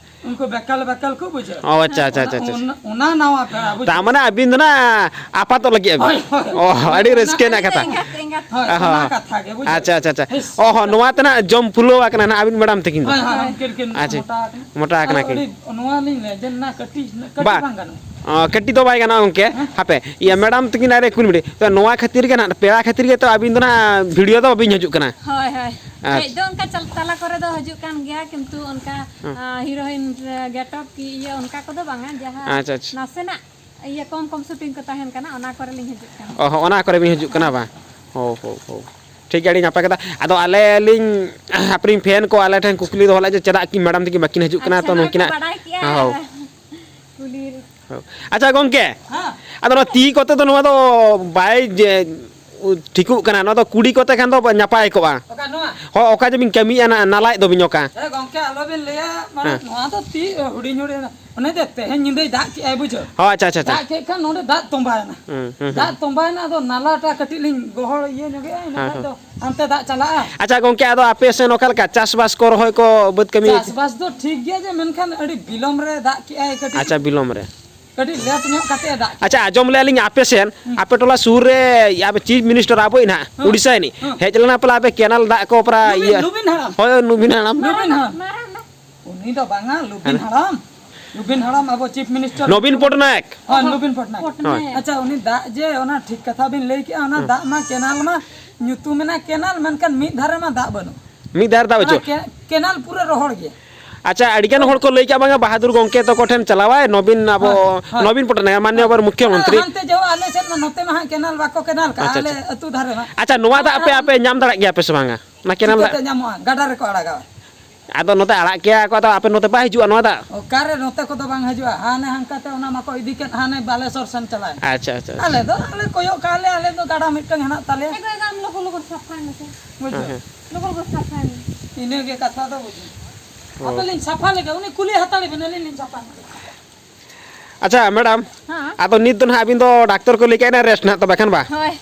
ᱩᱱᱠᱩ ᱵᱮᱠᱟᱞ ᱵᱮᱠᱟᱞ ᱠᱚ ᱵᱩᱡᱷᱟᱹᱜᱼᱟ᱾ ᱚ, ᱟᱪᱪᱷᱟ, ᱟᱪᱪᱷᱟ, ᱚᱱᱟ, ᱟᱪᱪᱷᱟ, ᱟᱪᱪᱷᱟ᱾ ᱚᱱᱟ, ᱚᱱᱟ ᱱᱟᱣᱟ ᱯᱮᱲᱟ, ᱵᱩᱡᱷᱟᱹᱣ᱾ ᱛᱟᱨ ᱢᱟᱱᱮ ᱟᱹᱵᱤᱱ ᱫᱚ ᱱᱟᱜ ᱟᱯᱟᱛᱚᱜ ᱞᱟᱹᱜᱤᱫ ᱟᱹᱵᱤᱱ? ᱦᱳᱭ, ᱦᱳᱭ, ᱚ, ᱟᱹᱰᱤ ᱨᱟᱹᱥᱠᱟᱹ ᱨᱮᱱᱟᱜ ᱠᱟᱛᱷᱟ᱾ ᱮᱸᱜᱟᱛ, ᱮᱸᱜᱟᱛ᱾ ᱦᱳᱭ, ᱚ, ᱚᱱᱟ ᱦᱚᱸ᱾ ᱠᱟᱛᱷᱟ ᱜᱮ, ᱵᱩᱡᱷᱟᱹᱣ᱾ ᱟᱪᱪᱷᱟ, ᱟᱪᱪᱷᱟ, ᱟᱪᱪᱷᱟ᱾ ᱦᱤᱥ, ᱚ, ᱦᱚᱸ, ᱠᱟᱛᱷᱟ᱾ ᱱᱚᱣᱟ ᱛᱮ ᱱᱟᱜ ᱡᱚᱢ ᱯᱷᱩᱞᱟᱹᱣ ᱟᱠᱟᱱᱟ ᱱᱟᱜ ᱟᱹᱵᱤᱱ ᱢᱮᱰᱟᱢ ᱛᱟᱹᱠᱤᱱ ᱫᱚ? ᱦᱳᱭ, ᱦᱳᱭ, ᱟᱪᱪᱷᱟ᱾ ᱩᱱᱠᱤᱱ ᱠᱤᱱ ᱟᱪᱪᱷᱟ᱾ ᱢᱚᱴᱟ ᱟᱠᱟᱱᱟ᱾ ᱢᱚᱴᱟ ᱟᱠᱟᱱᱟ ᱟᱨ ᱠᱤᱱ᱾ ᱟᱹᱰᱤ, ᱱᱚᱣᱟ ᱞᱤᱧ ᱞᱟᱹᱭᱟ ᱡᱮ ᱱᱟ ᱠᱟᱹᱴᱤᱡ, ᱠᱟᱹᱴᱤᱡ ᱵᱟ-, ᱵᱟᱝ ᱜᱟᱱᱚᱜᱼᱟ᱾ ᱚ, ᱠᱟᱹᱴᱤᱡ ᱫᱚ ᱵᱟᱭ ᱜᱟᱱᱚᱜᱼᱟ ᱜᱚᱝᱠᱮ᱾ ᱦᱮᱸ? ᱦᱟᱯᱮ, ᱤᱭᱟᱹ, ᱢᱮᱰᱟᱢ ᱛᱟᱹᱠᱤᱱ ᱟᱨᱮ ᱠᱩᱞ ᱢᱤᱱᱤᱴ᱾ ᱛᱚ, ᱱᱚᱣᱟ ᱠᱷᱟᱹᱛᱤᱨ ᱜᱮ ᱱᱟᱜ, ᱯᱮᱲᱟ ᱠᱷᱟᱹᱛᱤᱨ ᱜᱮ ᱛᱚ ᱟᱹᱵᱤᱱ ᱫᱚ ᱱᱟᱜ video ᱫᱚ ᱵᱟᱹᱵᱤᱱ ᱦᱤᱡᱩᱜ ᱠᱟᱱᱟ᱾ ᱦᱳᱭ, ᱦᱳᱭ᱾ ᱟᱪᱪᱷᱟ᱾ ᱦᱮᱡ ᱫᱚ ᱚᱱᱠᱟ ᱪᱟᱞ-, ᱛᱟᱞᱟ ᱠᱚᱨᱮ ᱫᱚ ᱦᱤᱡᱩᱜ ᱠᱟᱱ ᱜᱮᱭᱟ, ᱠᱤᱱᱛᱩ ᱚᱱᱠᱟ, ᱦᱮᱸ᱾ ᱟ, heroine ᱨᱮ getup ᱠᱤ ᱤᱭᱟᱹ ᱚᱱᱠᱟ ᱠᱚᱫᱚ ᱵᱟᱝᱟ, ᱡᱟᱦᱟᱸ ᱟᱪᱪᱷᱟ, ᱟᱪᱪᱷᱟ᱾ ᱱᱟᱥᱮᱱᱟᱜ ᱤᱭᱟᱹ ᱠᱚᱢ ᱠᱚᱢ shooting ᱠᱚ ᱛᱟᱦᱮᱱ ᱠᱟᱱᱟ, ᱚᱱᱟ ᱠᱚᱨᱮ ᱞᱤᱧ ᱦᱤᱡᱩᱜ ᱠᱟᱱᱟ᱾ ᱚ, ᱦᱚᱸ, ᱚᱱᱟ ᱠᱚᱨᱮ ᱵᱤᱱ ᱦᱤᱡᱩᱜ ᱠᱟᱱᱟ ᱦᱳᱭ᱾ ᱵᱟᱝ? ᱦᱳ, ᱦᱳ, ᱦᱳ᱾ ᱴᱷᱤᱠ ᱜᱮᱭᱟ, ᱟᱹᱰᱤ ᱱᱟᱯᱟᱭ ᱠᱟᱛᱷᱟ᱾ ᱟᱫᱚ ᱟᱞᱮ ᱞᱤᱧ, ᱟᱯᱮ ᱨᱮᱱ fan ᱠᱚ ᱟᱞᱮ ᱴᱷᱮᱱ ᱠᱩᱠᱞᱤ ᱫᱚᱦᱚ ᱞᱮᱫᱼᱟ ᱡᱮ ᱪᱮᱫᱟᱜ ᱠᱤ ᱢᱮᱰᱟᱢ ᱛᱟᱹᱠᱤᱱ ᱵᱟᱹᱠᱤᱱ ᱦᱤᱡᱩᱜ ᱠᱟᱱᱟ, ᱟᱪᱪᱷᱟ, ᱛᱚ ᱱᱚᱣᱟ ᱠᱚ ᱱᱩᱠᱤᱱᱟᱜ, ᱵᱟᱰᱟᱭ ᱠᱮᱜᱼᱟ᱾ ᱦᱚᱸ, ᱦᱚᱸ᱾ ᱠᱩᱞᱤ ᱦᱳᱭ᱾ ᱟᱪᱪᱷᱟ ᱜᱚᱝᱠᱮ, ᱦᱮᱸ᱾ ᱟᱫᱚ ᱱᱚᱣᱟ ᱛᱤ ᱠᱚᱛᱮ ᱫᱚ ᱱᱚᱣᱟ ᱫᱚ ᱵᱟᱭ ᱡᱮ, ᱩ, ᱴᱷᱤᱠᱚᱜ ᱠᱟᱱᱟ, ᱱᱚᱣᱟ ᱫᱚ ᱠᱩᱰᱤ ᱠᱚᱛᱮ ᱠᱷᱟᱱ ᱫᱚ ᱱᱟᱯᱟᱭ ᱠᱚᱜᱼᱟ᱾ ᱚᱠᱟ ᱱᱚᱣᱟ? ᱦᱚᱸ, ᱚᱠᱟ ᱡᱮᱵᱤᱱ ᱠᱟᱹᱢᱤᱭᱮᱫᱼᱟ ᱱᱟ-, ᱱᱟᱞᱟᱭᱮᱫ ᱫᱚᱵᱤᱱ ᱚᱠᱟ? ᱮ ᱜᱚᱝᱠᱮ, ᱟᱞᱚᱵᱤᱱ ᱞᱟᱹᱭᱟ, ᱢᱟᱱᱮ ᱦᱮᱸ᱾ ᱱᱚᱣᱟ ᱫᱚ ᱛᱤ ᱦᱩᱰᱤᱧ ᱦᱩᱰᱤᱧ, ᱚᱱᱮ ᱡᱮ ᱛᱮᱦᱮᱧ ᱧᱤᱫᱟᱹᱭ ᱫᱟᱜ ᱠᱮᱜᱼᱟᱭ, ᱵᱩᱡᱷᱟᱹᱣ? ᱦᱚᱸ, ᱟᱪᱪᱷᱟ, ᱟᱪᱪᱷᱟ, ᱟᱪᱪᱷᱟ᱾ ᱫᱟᱜ ᱠᱮᱫ ᱠᱷᱟᱱ ᱱᱚᱰᱮ ᱫᱟᱜ ᱛᱚᱸᱵᱟᱭᱮᱱᱟ᱾ ᱦᱩᱸ, ᱦᱩᱸ, ᱦᱩᱸ᱾ ᱫᱟᱜ ᱛᱚᱸᱵᱟᱭᱮᱱᱟ, ᱟᱫᱚ ᱱᱟᱞᱟᱴᱟ ᱠᱟᱹᱴᱤᱡ ᱞᱤᱧ ᱜᱚᱦᱚᱲ ᱤᱭᱟᱹ ᱧᱚᱜᱮᱜᱼᱟ, ᱤᱱᱟᱹ ᱦᱮᱸ, ᱠᱷᱟᱱ ᱦᱮᱸ᱾ ᱫᱚ ᱦᱟᱱᱛᱮ ᱫᱟᱜ ᱪᱟᱞᱟᱜᱼᱟ᱾ ᱟᱪᱪᱷᱟ ᱜᱚᱝᱠᱮ, ᱟᱫᱚ ᱟᱯᱮ ᱥᱮᱱ ᱚᱠᱟ ᱞᱮᱠᱟ ᱪᱟᱥᱵᱟᱥ ᱠᱚ, ᱨᱚᱦᱚᱭ ᱠᱚ, ᱵᱟᱹᱫᱽ ᱠᱟᱹᱢᱤ? ᱪᱟᱥᱵᱟᱥ ᱫᱚ ᱴᱷᱤᱠ ᱜᱮᱭᱟ, ᱡᱮ ᱢᱮᱱᱠᱷᱟᱱ ᱟᱹᱰᱤ ᱵᱤᱞᱚᱢ ᱨᱮ ᱫᱟᱜ ᱠᱮᱜᱼᱟᱭ ᱠᱟᱹᱴᱤᱡ᱾ ᱟᱪᱪᱷᱟ, ᱵᱤᱞᱚᱢ ᱨᱮ᱾ ᱠᱟᱹᱴᱤᱡ late ᱧᱚᱜ ᱠᱟᱛᱮ ᱮ ᱫᱟᱜ ᱠᱮᱜᱼᱟ᱾ ᱟᱪᱪᱷᱟ, ᱟᱸᱡᱚᱢ ᱞᱮᱜᱼᱟ ᱞᱤᱧ ᱟᱯᱮ ᱥᱮᱱ, ᱦᱩᱸ᱾ ᱟᱯᱮ ᱴᱚᱞᱟ ᱥᱩᱨ ᱨᱮ ᱟᱯᱮ chief minister ᱟᱵᱚᱭᱤᱡ ᱱᱟᱦᱟᱜ, ᱦᱩᱸ᱾ ᱩᱰᱤᱥᱟ ᱨᱤᱱᱤᱡ, ᱦᱩᱸ᱾ ᱦᱮᱡ ᱞᱮᱱᱟ ᱯᱟᱞᱮ ᱟᱯᱮ canal ᱫᱟᱜ ᱠᱚ ᱯᱨᱟᱭ ᱱᱩᱵᱤᱱ, ᱤᱭᱟᱹ᱾ ᱱᱩᱵᱤᱱ ᱦᱟᱲᱟᱢ᱾ ᱦᱳᱭ, ᱱᱩᱵᱤᱱ ᱦᱟᱲᱟᱢ᱾ ᱱᱩᱵᱤᱱ ᱦᱟᱲᱟᱢ᱾ ᱩᱱᱤ ᱫᱚ ᱵᱟᱝᱟ, ᱞᱩᱵᱤᱱ ᱦᱮᱸ᱾ ᱦᱟᱲᱟᱢ᱾ ᱞᱩᱵᱤᱱ ᱦᱟᱲᱟᱢ ᱟᱵᱚ chief minister᱾ ᱱᱚᱵᱤᱱ ᱯᱚᱴᱱᱟᱭᱮᱠ᱾ ᱦᱳᱭ, ᱱᱚᱵᱤᱱ ᱯᱚᱴᱱᱟᱭᱮᱠ᱾ ᱯᱚᱴᱱᱟᱭᱮᱠ᱾ ᱦᱳᱭ᱾ ᱟᱪᱪᱷᱟ, ᱩᱱᱤ ᱫᱟᱜ ᱡᱮ ᱚᱱᱟ ᱴᱷᱤᱠ ᱠᱟᱛᱷᱟ ᱵᱤᱱ ᱞᱟᱹᱭ ᱠᱮᱜᱼᱟ, ᱚᱱᱟ ᱦᱩᱸ᱾ ᱫᱟᱜ ᱢᱟ canal ᱢᱟ ᱧᱩᱛᱩᱢ ᱮᱱᱟ canal, ᱢᱮᱱᱠᱷᱟᱱ ᱢᱤᱫ ᱫᱷᱟᱨᱮ ᱢᱟ ᱫᱟᱜ ᱵᱟᱹᱱᱩᱜ᱾ ᱢᱤᱫ ᱫᱷᱟᱨᱮ ᱫᱟᱜ ᱚᱱᱟ ᱵᱟᱹᱪᱩᱜ᱾ ᱠᱮ-, canal ᱯᱩᱨᱟᱹ ᱨᱚᱦᱚᱲ ᱜᱮᱭᱟ᱾ ᱟᱪᱪᱷᱟ, ᱟᱹᱰᱤᱜᱟᱱ ᱦᱳᱭ᱾ ᱦᱚᱲ ᱠᱚ ᱞᱟᱹᱭ ᱠᱮᱜᱼᱟ, ᱵᱟᱝᱟ ᱵᱟᱦᱟᱫᱩᱨ ᱜᱚᱢᱠᱮ ᱛᱟᱠᱚ ᱴᱷᱮᱱ ᱪᱟᱞᱟᱣᱟᱭ ᱱᱚᱵᱤᱱ, ᱟᱵᱚ ᱦᱳᱭ, ᱦᱳᱭ᱾ ᱱᱚᱵᱤᱱ ᱯᱚᱴᱱᱟᱭᱮᱠ, ᱢᱟᱱᱱᱤᱭᱚ ᱦᱳᱭ᱾ ᱟᱵᱚ ᱢᱩᱠᱷᱭᱚ ᱚᱱᱟ ᱢᱚᱱᱛᱨᱤ᱾ ᱦᱟᱱᱛᱮ ᱡᱮ ᱟᱞᱮ ᱥᱮᱫ ᱢᱟ, ᱱᱚᱛᱮ ᱢᱟ ᱦᱟᱸᱜ canal ᱵᱟᱠᱚ canal ᱠᱟᱜᱼᱟ, ᱟᱪᱪᱷᱟ, ᱟᱞᱮ ᱟᱪᱪᱷᱟ᱾ ᱟᱹᱛᱩ ᱫᱷᱟᱨᱮ ᱢᱟ᱾ ᱟᱪᱪᱷᱟ, ᱱᱚᱣᱟ ᱫᱟᱜ ᱟᱯᱮ, ᱟᱯᱮ ᱧᱟᱢ ᱫᱟᱲᱮᱭᱟᱜ ᱜᱮᱭᱟ ᱯᱮ ᱥᱮ ᱵᱟᱝᱟ? ᱚᱱᱟ canal ᱪᱤᱠᱟᱹᱛᱮ ᱫᱟᱜ? ᱧᱟᱢᱚᱜᱼᱟ? ᱜᱟᱰᱟ ᱨᱮᱠᱚ ᱟᱲᱟᱜᱟ᱾ ᱟᱫᱚ ᱱᱚᱛᱮ ᱟᱲᱟᱜ ᱠᱮᱭᱟ ᱠᱚ, ᱟᱫᱚ ᱟᱯᱮ ᱱᱚᱛᱮ ᱵᱟᱭ ᱦᱤᱡᱩᱜᱼᱟ ᱱᱚᱣᱟ ᱫᱟᱜ? ᱚᱠᱟᱨᱮ ᱱᱚᱛᱮ ᱠᱚᱫᱚ ᱵᱟᱝ ᱦᱤᱡᱩᱜᱼᱟ, ᱦᱟᱱᱮ ᱦᱟᱱᱠᱟᱛᱮ ᱚᱱᱟ ᱢᱟᱠᱚ ᱤᱫᱤ ᱠᱮᱫ ᱦᱟᱱᱮ ᱵᱟᱞᱮᱥᱚᱨ ᱥᱮᱱ ᱪᱟᱞᱟᱣᱮᱱ᱾ ᱟᱪᱪᱷᱟ, ᱟᱪᱪᱷᱟ, ᱟᱪᱪᱷᱟ᱾ ᱟᱞᱮ ᱫᱚ ᱟᱞᱮ ᱠᱚᱭᱚᱜ ᱠᱟᱜᱼᱟ ᱞᱮ, ᱟᱞᱮ ᱫᱚ ᱜᱟᱰᱟ ᱢᱤᱫᱴᱟᱝ ᱦᱮᱱᱟᱜ ᱛᱟᱞᱮᱭᱟ᱾ ᱮ ᱜᱚᱭ, ᱟᱢ ᱞᱚᱜᱚᱱ ᱞᱚᱜᱚᱱ ᱥᱟᱯᱷᱟᱭ ᱢᱮᱥᱮ᱾ ᱵᱩᱡᱷᱟᱹᱣ? ᱦᱮᱸ, ᱦᱮᱸ᱾ ᱞᱚᱜᱚᱱ ᱞᱚᱜᱚᱱ ᱥᱟᱯᱷᱟᱭ ᱢᱮ᱾ ᱤᱱᱟᱹᱜᱮ ᱠᱟᱛᱷᱟ ᱫᱚ ᱵᱩᱡᱷᱟᱹᱣ᱾ ᱚ᱾ ᱟᱯᱮ ᱞᱤᱧ ᱥᱟᱯᱷᱟ ᱞᱮᱜᱮ, ᱩᱱᱤ ᱠᱩᱞᱤ ᱦᱟᱛᱟᱲᱮ ᱵᱤᱱ, ᱟᱹᱞᱤᱧ ᱞᱤᱧ ᱥᱟᱯᱷᱟ ᱧᱚᱜ ᱞᱮᱜᱮ᱾ ᱟᱪᱪᱷᱟ ᱢᱮᱰᱟᱢ, ᱦᱮᱸ᱾ ᱟᱫᱚ ᱱᱤᱛ ᱫᱚ ᱱᱟᱦᱟᱜ ᱟᱹᱵᱤᱱ ᱫᱚ ᱰᱟᱠᱛᱚᱨ ᱠᱚ ᱞᱟᱹᱭ ᱠᱮᱫ ᱨᱮᱥᱴ ᱱᱟᱦᱟᱜ ᱛᱚᱵᱮ ᱠᱷᱟᱱ ᱵᱟ? ᱦᱳᱭ᱾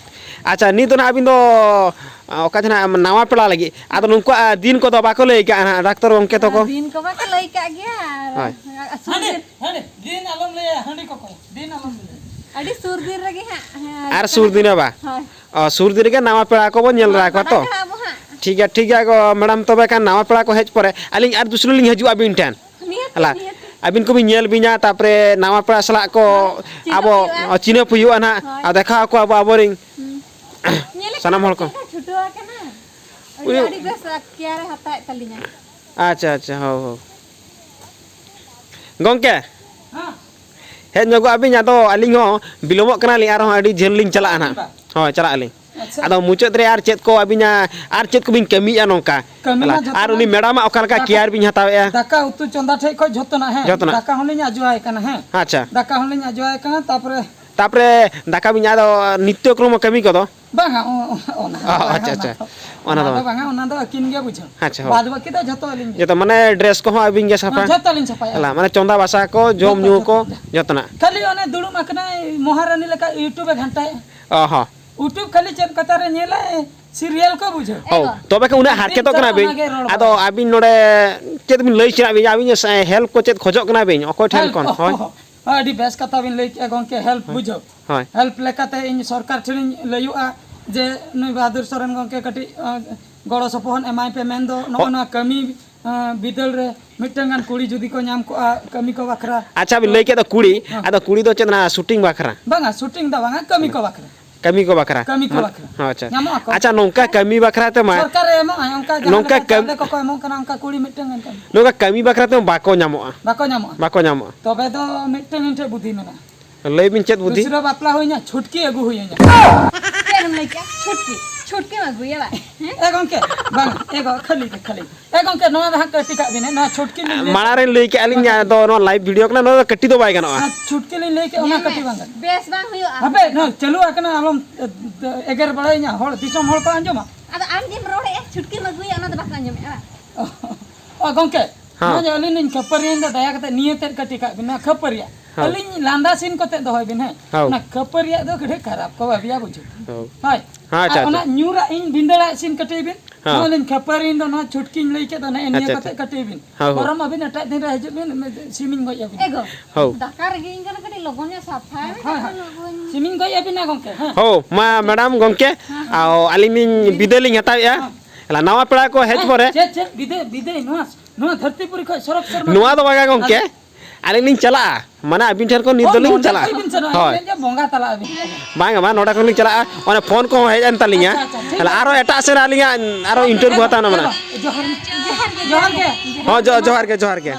ᱟᱪᱪᱷᱟ, ᱱᱤᱛ ᱫᱚ ᱱᱟᱦᱟᱜ ᱟᱹᱵᱤᱱ ᱫᱚ, ᱟ, ᱚᱠᱟ ᱡᱟᱦᱟᱸ ᱱᱟᱣᱟ ᱯᱮᱲᱟ ᱞᱟᱹᱜᱤᱫ, ᱟᱫᱚ ᱱᱩᱠᱩᱣᱟᱜ ᱫᱤᱱ ᱠᱚᱫᱚ ᱵᱟᱠᱚ ᱞᱟᱹᱭ ᱠᱟᱜᱼᱟ ᱱᱟᱦᱟᱜ ᱰᱟᱠᱛᱚᱨ ᱜᱚᱢᱠᱮ ᱛᱟᱠᱚ? ᱫᱤᱱ ᱠᱚ ᱵᱟᱠᱚ ᱞᱟᱹᱭ ᱠᱟᱜ ᱜᱮᱭᱟ᱾ ᱟᱨ ᱦᱳᱭ᱾ ᱟᱨ ᱥᱩᱨ ᱦᱟᱺᱰᱤ, ᱫᱤᱱ, ᱦᱟᱺᱰᱤ, ᱫᱤᱱ ᱟᱞᱚᱢ ᱞᱟᱹᱭᱟ, ᱦᱟᱺᱰᱤ ᱠᱚᱠᱚ, ᱫᱤᱱ ᱟᱞᱚᱢ ᱞᱟᱹᱭᱟ᱾ ᱟᱹᱰᱤ ᱥᱩᱨ ᱫᱤᱱ ᱨᱮᱜᱮ ᱦᱟᱸᱜ, ᱦᱮᱸ, ᱟᱨ ᱥᱩᱨ ᱫᱤᱱ ᱨᱮ ᱵᱟ? ᱦᱳᱭ᱾ ᱚ, ᱥᱩᱨ ᱫᱤᱱ ᱨᱮᱜᱮ ᱱᱟᱣᱟ ᱯᱮᱲᱟ ᱠᱚᱵᱚᱱ ᱧᱮᱞ ᱦᱳᱭ, ᱫᱟᱨᱟ ᱠᱚᱣᱟ ᱵᱟᱰᱟᱭ ᱛᱚ? ᱠᱟᱜᱼᱟ ᱵᱚ ᱦᱟᱸᱜ᱾ ᱴᱷᱤᱠ ᱜᱮᱭᱟ, ᱴᱷᱤᱠ ᱜᱮᱭᱟ ᱜᱚ ᱢᱮᱰᱟᱢ, ᱛᱚᱵᱮ ᱠᱷᱟᱱ ᱱᱟᱣᱟ ᱯᱮᱲᱟ ᱠᱚ ᱦᱮᱡ ᱯᱚᱨᱮ ᱟᱹᱞᱤᱧ ᱟᱨ ᱫᱩᱥᱨᱟ ᱞᱤᱧ ᱦᱤᱡᱩᱜᱼᱟ ᱟᱹᱵᱤᱱ ᱴᱷᱮᱱ᱾ ᱱᱤᱦᱟᱹᱛᱤ, ᱦᱮᱞᱟ, ᱱᱤᱦᱟᱹᱛᱤ᱾ ᱟᱹᱵᱤᱱ ᱠᱚᱵᱤᱱ ᱧᱮᱞ ᱵᱤᱧᱟ, ᱛᱟᱯᱚᱨᱮ ᱱᱟᱣᱟ ᱯᱮᱲᱟ ᱥᱟᱞᱟᱜ ᱠᱚ ᱦᱳᱭ, ᱪᱤᱱᱦᱟᱹᱯ ᱟᱵᱚ ᱦᱩᱭᱩᱜᱼᱟ᱾ ᱪᱤᱱᱦᱟᱹᱯ ᱦᱩᱭᱩᱜᱼᱟ ᱱᱟᱦᱟᱜ, ᱦᱳᱭ᱾ ᱟᱨ ᱫᱮᱠᱷᱟᱣ ᱟᱠᱚ ᱟᱵᱚ ᱟᱵᱚᱨᱤᱱ ᱦᱩᱸ᱾ ᱧᱮᱞᱮ ᱥᱟᱱᱟᱢ ᱠᱷᱟᱱ ᱦᱚᱲ ᱠᱚ᱾ ᱪᱮᱫ ᱞᱮᱠᱟ ᱪᱷᱩᱴᱟᱹᱣ ᱟᱠᱟᱱᱟ᱾ ᱟᱹᱰᱤ, ᱩᱱᱤ ᱟᱹᱰᱤ ᱵᱮᱥ ᱠᱮᱭᱟᱨ ᱮ ᱦᱟᱛᱟᱣᱮᱫ ᱛᱟᱹᱞᱤᱧᱟ᱾ ᱟᱪᱪᱷᱟ, ᱟᱪᱪᱷᱟ, ᱦᱳᱭ, ᱦᱳᱭ᱾ ᱜᱚᱢᱠᱮ, ᱦᱮᱸ᱾ ᱦᱮᱡ ᱧᱚᱜᱚᱜ ᱟᱹᱵᱤᱱ, ᱟᱫᱚ ᱟᱹᱞᱤᱧ ᱦᱚᱸ ᱵᱤᱞᱚᱢᱚᱜ ᱠᱟᱱᱟᱞᱤᱧ, ᱟᱨᱦᱚᱸ ᱟᱹᱰᱤ ᱡᱷᱟᱹᱞ ᱞᱤᱧ ᱪᱟᱞᱟᱜᱼᱟ ᱱᱟᱦᱟᱜ᱾ ᱦᱳᱭ, ᱪᱟᱞᱟᱜ ᱟᱹᱞᱤᱧ᱾ ᱟᱪᱪᱷᱟ᱾ ᱟᱫᱚ ᱢᱩᱪᱟᱹᱫ ᱨᱮ ᱟᱨ ᱪᱮᱫ ᱠᱚ ᱟᱹᱵᱤᱱᱟᱜ, ᱟᱨ ᱪᱮᱫ ᱠᱚᱵᱤᱱ ᱠᱟᱹᱢᱤᱭᱮᱫᱼᱟ ᱱᱚᱝᱠᱟ? ᱠᱟᱹᱢᱤ ᱢᱟ ᱦᱮᱞᱟ᱾ ᱡᱷᱚᱛᱚ ᱟᱨ ᱩᱱᱤ ᱢᱟ ᱢᱮᱰᱟᱢᱟᱜ ᱚᱠᱟ ᱞᱮᱠᱟ ᱫᱟᱠᱟ, ᱠᱮᱭᱟᱨ ᱵᱤᱱ ᱦᱟᱛᱟᱣᱮᱫᱼᱟ? ᱫᱟᱠᱟ ᱩᱛᱩ ᱪᱚᱸᱫᱟ ᱴᱷᱮᱡ ᱠᱷᱚᱡ ᱡᱷᱚᱛᱚᱱᱟᱜ, ᱦᱮᱸ, ᱡᱷᱚᱛᱚᱱᱟᱜ᱾ ᱫᱟᱠᱟ ᱦᱚᱸᱞᱤᱧ ᱟᱡᱚᱣᱟᱭ ᱠᱟᱱᱟ, ᱦᱮᱸ᱾ ᱟᱪᱪᱷᱟ᱾ ᱫᱟᱠᱟ ᱦᱚᱸᱞᱤᱧ ᱟᱡᱚᱣᱟᱭ ᱠᱟᱱᱟ, ᱛᱟᱯᱚᱨᱮ ᱛᱟᱯᱚᱨᱮ ᱫᱟᱠᱟ ᱵᱤᱱ ᱟᱫᱚ ᱱᱤᱛᱭᱚ ᱠᱨᱚᱢᱚ ᱠᱟᱹᱢᱤ ᱠᱚᱫᱚ? ᱵᱟᱝᱟ, ᱚ-, ᱚ-, ᱚᱱᱟ ᱫᱚ ᱚ, ᱵᱟᱝᱟ, ᱟᱪᱪᱷᱟ, ᱚᱱᱟ ᱟᱪᱪᱷᱟ᱾ ᱫᱚ, ᱚᱱᱟ ᱚᱱᱟ ᱫᱚ ᱫᱚ ᱵᱟᱝᱟ, ᱚᱱᱟ ᱫᱚ ᱟᱹᱠᱤᱱ ᱜᱮ ᱵᱩᱡᱷᱟᱹᱣ᱾ ᱟᱪᱪᱷᱟ, ᱦᱳᱭ᱾ ᱵᱟᱫ ᱵᱟᱹᱠᱤ ᱫᱚ ᱡᱷᱚᱛᱚ ᱟᱹᱞᱤᱧ ᱜᱮ᱾ ᱡᱚᱛᱚ ᱢᱟᱱᱮ ᱰᱨᱮᱥ ᱠᱚᱦᱚᱸ ᱟᱹᱵᱤᱱ ᱜᱮ ᱥᱟᱯᱷᱟ? ᱦᱚᱸ, ᱡᱷᱚᱛᱚ ᱞᱤᱧ ᱥᱟᱯᱷᱟᱭᱟ᱾ ᱦᱮᱞᱟ, ᱢᱟᱱᱮ ᱪᱚᱸᱫᱟ ᱵᱟᱥᱟ ᱠᱚ, ᱡᱚᱢ ᱡᱷᱚᱛᱚ, ᱧᱩ ᱡᱷᱚᱛᱚ, ᱠᱚ, ᱡᱷᱚᱛᱚ᱾ ᱡᱚᱛᱚᱱᱟᱜ? ᱠᱷᱟᱹᱞᱤ ᱚᱱᱮ ᱫᱩᱲᱩᱵ ᱟᱠᱟᱱᱟᱭ ᱢᱚᱦᱟᱨᱟᱱᱤ ᱞᱮᱠᱟ YouTube ᱮ ᱜᱷᱟᱱᱴᱟᱭᱮᱫᱼᱟ᱾ ᱚ ᱦᱚᱸ᱾ YouTube ᱠᱷᱟᱹᱞᱤ ᱪᱮᱫ ᱠᱟᱛᱷᱟ ᱨᱮ ᱧᱮᱞᱟᱭ, serial ᱠᱚ ᱵᱩᱡᱷᱟᱹᱣ᱾ ᱦᱳᱭ, ᱮᱜᱳ᱾ ᱛᱚᱵᱮ ᱠᱷᱟᱱ ᱩᱱᱟᱹᱜ ᱟᱨ ᱦᱟᱨᱠᱮᱛᱚᱜ ᱫᱤᱱ ᱠᱟᱱᱟ ᱵᱤᱱ᱾ ᱚᱱᱟᱜᱮ ᱨᱚᱲ ᱟᱫᱚ ᱵᱟᱲᱟᱭᱟ᱾ ᱟᱹᱵᱤᱱ ᱱᱚᱰᱮ ᱪᱮᱫ ᱵᱤᱱ ᱞᱟᱹᱭ ᱦᱚᱪᱚᱭᱮᱫ ᱵᱤᱱ? ᱟᱹᱵᱤᱱ help ᱠᱚ ᱪᱮᱫ ᱠᱷᱚᱡᱚᱜ ᱠᱟᱱᱟ ᱵᱤᱱ? ᱚᱠᱚᱭ ᱴᱷᱮᱱ help, ᱠᱷᱚᱱ? ᱦᱳᱭ᱾ ᱟᱹᱰᱤ ᱵᱮᱥ ᱠᱟᱛᱷᱟ ᱵᱤᱱ ᱞᱟᱹᱭ ᱠᱮᱜᱼᱟ ᱜᱚᱢᱠᱮ, help ᱦᱳᱭ᱾ ᱵᱩᱡᱷᱟᱹᱣ᱾ ᱦᱳᱭ᱾ Help ᱞᱮᱠᱟᱛᱮ ᱤᱧ ᱥᱚᱨᱠᱟᱨ ᱴᱷᱮᱱᱤᱧ ᱞᱟᱹᱭᱚᱜᱼᱟ ᱡᱮ ᱱᱩᱭ ᱵᱟᱦᱟᱫᱩᱨ ᱥᱚᱨᱮᱱ ᱜᱚᱢᱠᱮ ᱠᱟᱹᱴᱤᱡ, ᱟᱸ, ᱜᱚᱲᱚ ᱥᱚᱯᱚᱦᱚᱫ ᱮᱢᱟᱭ ᱯᱮ ᱢᱮᱱᱫᱚ ᱱᱚᱜᱼᱚ ᱦᱳ- ᱱᱚᱣᱟ ᱠᱟᱹᱢᱤ, ᱟᱸ, ᱵᱤᱫᱟᱹᱞ ᱨᱮ ᱢᱤᱫᱴᱟᱝ ᱜᱟᱱ ᱠᱩᱲᱤ ᱡᱩᱫᱤ ᱠᱚ ᱧᱟᱢ ᱠᱚᱜᱼᱟ ᱠᱟᱹᱢᱤ ᱠᱚ ᱵᱟᱠᱷᱨᱟ᱾ ᱟᱪᱪᱷᱟ, ᱵᱤᱱ ᱛᱚ ᱞᱟᱹᱭ ᱠᱮᱫ ᱫᱚ ᱠᱩᱲᱤ, ᱦᱮᱸ᱾ ᱟᱫᱚ ᱠᱩᱲᱤ ᱫᱚ ᱪᱮᱫ ᱚᱱᱟ shooting ᱵᱟᱠᱷᱨᱟ? ᱵᱟᱝᱟ, shooting ᱫᱚ ᱵᱟᱝᱟ, ᱠᱟᱹᱢᱤ ᱠᱚ ᱵᱟᱠᱷᱨᱟ᱾ ᱠᱟᱹᱢᱤ ᱠᱚ ᱵᱟᱠᱷᱨᱟ? ᱠᱟᱹᱢᱤ ᱠᱚ ᱢᱟ-, ᱵᱟᱠᱷᱨᱟ᱾ ᱟᱪᱪᱷᱟ, ᱟᱪᱪᱷᱟ᱾ ᱧᱟᱢᱚᱜ ᱟᱠᱚ᱾ ᱟᱪᱪᱷᱟ, ᱱᱚᱝᱠᱟ ᱠᱟᱹᱢᱤ ᱵᱟᱠᱷᱨᱟ ᱛᱮᱢᱟ, ᱥᱚᱨᱠᱟᱨᱮ ᱮᱢᱚᱜᱼᱟ, ᱚᱱᱠᱟ ᱡᱟᱦᱟᱸ ᱱᱚᱝᱠᱟ ᱞᱮᱠᱟ ᱠᱟᱹᱢᱤ ᱪᱟᱣᱞᱮ ᱠᱚᱠᱚ ᱮᱢᱚᱜ ᱠᱟᱱᱟ, ᱚᱱᱠᱟ ᱠᱩᱲᱤ ᱢᱤᱫᱴᱟᱝ ᱜᱟᱱ ᱠᱟᱹᱢᱤ᱾ ᱱᱚᱝᱠᱟ ᱠᱟᱹᱢᱤ ᱵᱟᱠᱷᱨᱟ ᱛᱮᱢᱟ ᱵᱟᱠᱚ ᱧᱟᱢᱚᱜᱼᱟ᱾ ᱵᱟᱠᱚ ᱧᱟᱢᱚᱜᱼᱟ᱾ ᱛᱚᱵᱮ ᱫᱚ ᱢᱤᱫᱴᱟᱝ ᱤᱧ ᱴᱷᱮᱱ ᱵᱩᱫᱷᱤ ᱢᱮᱱᱟᱜᱼᱟ᱾ ᱞᱟᱹᱭ ᱵᱤᱱ, ᱪᱮᱫ ᱵᱩᱫᱷᱤ? ᱫᱩᱥᱨᱟᱹ ᱵᱟᱯᱞᱟ ᱦᱩᱭᱱᱟ, ᱪᱷᱩᱴᱠᱤ ᱟᱹᱜᱩ ᱦᱩᱭᱱᱟ᱾ ᱪᱮᱫ ᱮᱢ ᱞᱟᱹᱭ ᱠᱮᱜᱼᱟ? ᱪᱷᱩᱴᱠᱤ? ᱪᱷᱩᱴᱠᱤᱢ ᱟᱹᱜᱩᱭᱟ ᱵᱟᱝ? ᱦᱮᱸ? ᱮ ᱜᱚᱢᱠᱮ, ᱵᱟᱝ, ᱮ ᱜᱚ-, ᱠᱷᱟᱹᱞᱤ ᱜᱮ, ᱠᱷᱟᱹᱞᱤ ᱜᱮ᱾ ᱮ ᱜᱚᱢᱠᱮ, ᱱᱚᱣᱟ ᱫᱚ ᱦᱟᱸᱜ ᱠᱟᱹᱴᱤ ᱠᱟᱜ ᱵᱤᱱ, ᱦᱮᱸ, ᱱᱚᱣᱟ ᱪᱷᱩᱴᱠᱤ ᱞᱤᱧ ᱞᱟᱹᱭ ᱢᱟᱲᱟᱝ ᱨᱮ ᱞᱟᱹᱭ ᱠᱮᱜᱼᱟ ᱞᱤᱧ, ᱱᱚᱣᱟ ᱟᱫᱚ ᱱᱚᱣᱟ live video ᱠᱟᱱᱟ, ᱱᱚᱣᱟ ᱫᱚ ᱠᱟᱹᱴᱤ ᱫᱚ ᱵᱟᱭ ᱜᱟᱱᱚᱜᱼᱟ᱾ ᱟᱨ ᱪᱷᱩᱴᱠᱤ ᱞᱤᱧ ᱞᱟᱹᱭ ᱠᱮᱜᱼᱟ, ᱚᱱᱟ ᱧᱮᱞ ᱢᱮ, ᱠᱟᱹᱴᱤ ᱵᱟᱝ ᱜᱟᱱᱚᱜᱼᱟ᱾ ᱵᱮᱥ ᱵᱟᱝ ᱦᱩᱭᱩᱜᱼᱟ᱾ ᱦᱟᱯᱮ, ᱱᱚᱣᱟ ᱪᱟᱹᱞᱩ ᱟᱠᱟᱱᱟ, ᱟᱞᱚᱢ, ᱮ, ᱮᱜᱮᱨ ᱵᱟᱲᱟᱭᱤᱧᱟ, ᱦᱚᱲ, ᱫᱤᱥᱚᱢ ᱦᱚᱲ ᱠᱚ ᱟᱸᱡᱚᱢᱟ᱾ ᱟᱫᱚ ᱟᱢ ᱡᱮᱢ ᱨᱚᱲᱮᱜᱼᱟ, ᱪᱷᱩᱴᱠᱤᱢ ᱟᱹᱜᱩᱭᱟ, ᱚᱱᱟ ᱫᱚ ᱵᱟᱠᱚ ᱟᱸᱡᱚᱢᱮᱜᱼᱟ, ᱵᱟᱝ? ᱚ, ᱜᱚᱢᱠᱮ, ᱦᱮᱸ᱾ ᱱᱚᱣᱟ ᱡᱮ ᱟᱹᱞᱤᱧ ᱞᱤᱧ ᱠᱷᱟᱹᱯᱟᱹᱨᱤᱭᱮᱱ ᱫᱚ, ᱫᱟᱭᱟ ᱠᱟᱛᱮ ᱱᱤᱭᱟᱹ ᱛᱮᱫ ᱠᱟᱹᱴᱤ ᱠᱟᱜ ᱵᱤᱱ, ᱱᱚᱣᱟ ᱠᱷᱟᱹᱯᱟᱹᱨᱤᱭᱟᱜ᱾ ᱦᱳᱭ᱾ ᱟᱹᱞᱤᱧ ᱞᱟᱸᱫᱟ ᱥᱤᱱ ᱠᱟᱛᱮ ᱫᱚᱦᱚᱭ ᱵᱤᱱ, ᱦᱮᱸ᱾ ᱦᱳᱭ᱾ ᱚᱱᱟ ᱠᱷᱟᱹᱯᱟᱹᱨᱤᱭᱟᱜ ᱫᱚ ᱠᱟᱹᱴᱤᱡ ᱠᱷᱟᱨᱟᱯ ᱠᱚ ᱵᱷᱟᱹᱵᱤᱭᱟ, ᱵᱩᱡᱷᱟᱹᱣ᱾ ᱦᱳᱭ᱾ ᱦᱳᱭ᱾ ᱦᱮᱸ, ᱟᱪᱪᱷᱟ, ᱟᱨ ᱚᱱᱟ ᱟᱪᱪᱷᱟ᱾ ᱧᱩᱨᱟᱜ ᱤᱧ ᱵᱷᱤᱸᱫᱟᱹᱲᱟᱜ ᱥᱤᱱ ᱠᱟᱹᱴᱤᱡ ᱵᱤᱱ᱾ ᱦᱮᱸ᱾ ᱱᱚᱜᱼᱚᱭ ᱞᱤᱧ ᱠᱷᱟᱹᱯᱟᱹᱨᱤ ᱫᱚ ᱱᱚᱣᱟ ᱪᱷᱩᱴᱠᱤᱧ ᱞᱟᱹᱭ ᱠᱮᱫ ᱫᱚ, ᱱᱮᱜᱼᱮ ᱱᱤᱭᱟᱹ ᱟᱪᱪᱷᱟ, ᱠᱟᱛᱮ ᱟᱪᱪᱷᱟ᱾ ᱠᱟᱹᱴᱤᱡ ᱵᱤᱱ᱾ ᱦᱳᱭ, ᱦᱳᱭ᱾ ᱵᱚᱨᱚᱢ ᱟᱹᱵᱤᱱ ᱮᱴᱟᱜ ᱫᱤᱱ ᱨᱮ ᱦᱤᱡᱩᱜ ᱵᱤᱱ, ᱥᱤᱢᱤᱧ ᱜᱚᱡ ᱟᱹᱵᱤᱱᱟ᱾ ᱮ ᱜᱚ, ᱦᱳᱭ᱾ ᱫᱟᱠᱟ ᱨᱮᱸᱜᱮᱡ ᱤᱧ ᱠᱟᱱᱟ, ᱠᱟᱹᱴᱤᱡ ᱞᱚᱜᱚᱱ ᱧᱚᱜ ᱥᱟᱯᱷᱟᱭ ᱢᱮ, ᱦᱳᱭ, ᱦᱳᱭ᱾ ᱛᱟᱨᱯᱚᱨ ᱞᱚᱜᱚᱱ᱾ ᱥᱤᱢᱤᱧ ᱜᱚᱡ ᱟᱹᱵᱤᱱᱟ ᱜᱚᱢᱠᱮ, ᱦᱮᱸ᱾ ᱦᱳ, ᱢᱟ ᱢᱮᱰᱟᱢ ᱜᱚᱢᱠᱮ, ᱦᱮᱸ, ᱦᱮᱸ᱾ ᱟᱹᱞᱤᱧ ᱞᱤᱧ ᱵᱤᱫᱟᱹᱭ ᱞᱤᱧ ᱦᱟᱛᱟᱣᱮᱫᱼᱟ᱾ ᱦᱮᱸ᱾ ᱟᱞᱟ ᱱᱟᱣᱟ ᱯᱮᱲᱟ ᱠᱚ ᱦᱮᱡ ᱦᱮᱸ, ᱯᱚᱨᱮ᱾ ᱪᱮᱫ, ᱪᱮᱫ ᱵᱤᱫᱟᱹᱭ, ᱵᱤᱫᱟᱹᱭ ᱱᱚᱣᱟ, ᱱᱚᱣᱟ ᱫᱷᱟᱹᱨᱛᱤ ᱯᱩᱨᱤ ᱠᱷᱚᱱ ᱥᱚᱨᱚᱜ ᱥᱮᱨᱢᱟ ᱱᱚᱣᱟ ᱫᱚ ᱵᱟᱝᱟ ᱜᱚᱢᱠᱮ, ᱟᱞᱮ ᱟᱹᱞᱤᱧ ᱞᱤᱧ ᱪᱟᱞᱟᱜᱼᱟ, ᱢᱟᱱᱮ ᱟᱹᱵᱤᱱ ᱴᱷᱮᱱ ᱠᱷᱚᱱ ᱱᱤᱛ ᱦᱳᱭ, ᱫᱚᱞᱤᱧ ᱱᱚᱰᱮ ᱪᱟᱞᱟᱜᱼᱟ᱾ ᱠᱷᱚᱱ ᱵᱤᱱ ᱥᱮᱱᱚᱜᱼᱟ, ᱦᱳᱭ᱾ ᱤᱧ ᱞᱟᱹᱭ ᱡᱮ ᱵᱚᱸᱜᱟ ᱛᱟᱞᱟᱜ ᱟᱹᱵᱤᱱ᱾ ᱵᱟᱝᱟ, ᱵᱟᱝ, ᱱᱚᱰᱮ ᱠᱷᱚᱱ ᱞᱤᱧ ᱪᱟᱞᱟᱜᱼᱟ᱾ ᱚᱱᱮ ᱯᱷᱳᱱ ᱠᱚᱦᱚᱸ ᱦᱮᱡ ᱮᱱ ᱛᱟᱹᱞᱤᱧᱟ᱾ ᱟᱪᱪᱷᱟ, ᱟᱪᱪᱷᱟ, ᱴᱷᱤᱠ ᱛᱟᱦᱞᱮ ᱜᱮᱭᱟ᱾ ᱟᱨᱚ ᱮᱴᱟᱜ ᱥᱮᱫ ᱨᱮ ᱟᱹᱞᱤᱧᱟᱜ ᱟᱨᱚ ᱤᱱᱴᱟᱨᱵᱷᱤᱭᱩ ᱦᱟᱛᱟᱣ ᱨᱮᱱᱟᱜ ᱢᱮᱱᱟᱜᱼᱟ᱾ ᱡᱚᱦᱟᱨ, ᱡᱚᱦᱟᱨ ᱜᱮ᱾ ᱦᱚᱸ, ᱡᱚ-, ᱡᱚᱦᱟᱨ ᱜᱮ, ᱡᱚᱦᱟᱨ ᱜᱮ᱾